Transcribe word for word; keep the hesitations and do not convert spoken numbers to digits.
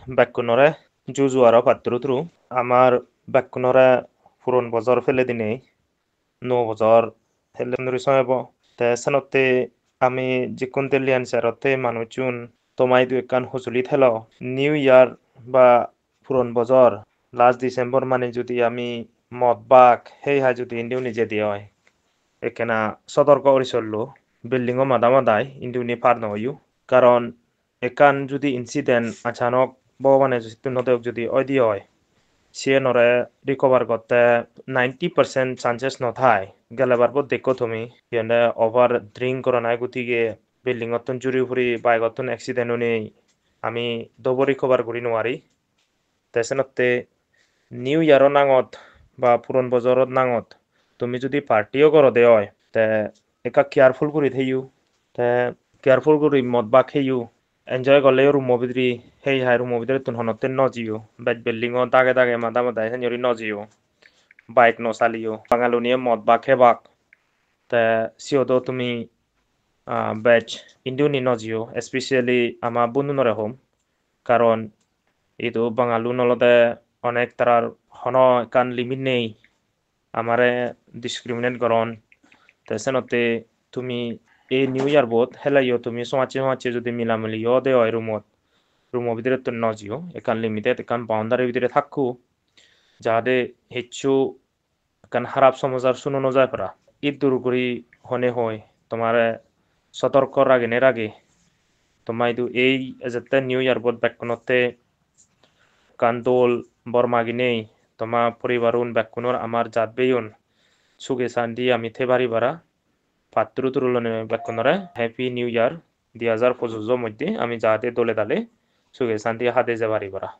Bekkunore juju aro patturu turu. Amar bekkunore puron bojor pele dinei nuo bojor pele nuri soebo. Te senotte ami jikkun Delhi N C R otte manuchun toma idu ekkan hojoli thelo. New Year ba puron bojor, last December mane judi ami mod bak hei hai judi indi uni jedi oi, ekkena sotorko uri sollo, building o mada madai indi uni par no oiyo. Karon ekkan judi incident achanok Bhogobane sittun no deyok judi oide oi, siyenore recover gotte ninety percent chances no thai. Gelebar bot dekko tumi, iyende over drink goronai gutige building ottun juri puri, bike ottun accident uni ami dobo recover guri no pari. Te senotte New Year o nangot ba puron bojorot nangot tumi judi party o gorode oi, te ekka careful guri theyo. Te careful guri mod bak heyo. Enjoy gorleyo room o bidire, hei hai room o bidirettun honotte no jeyo. Bej building o dage dage mada mada sennori no jeyo. Bike no saliyo. Bangaluniye mod bak hebak. Te siyot o tumi, ah, bej indi uni no jeyo, especially ama bondunore hom. Karon idu Bangalun olode onek, tarar hono ekkan limit nei amare discriminate goron. Te senotte tumi ei New Year bot heleyo tumi somajje somajje judi milamili ode oi roomot, roomo bidirettun no jeyo, ekkan limited, ekkan boundary bidire thakko, jahade hissu ekkan harap somochar suno no jai para. Iddur guri hone hoi tomare sotorko ragine rage. Toma idu ei ejette New Year bot bekkunotte ekkan dol bor maginei, toma poribarun bekkunor, amar jat beyun suge santi ami thei pari para. Patturu turu lone bekkunore Happy New Year. Di hajar pojujo moddhe ami jahade dole dale suge santi hade jei pari para.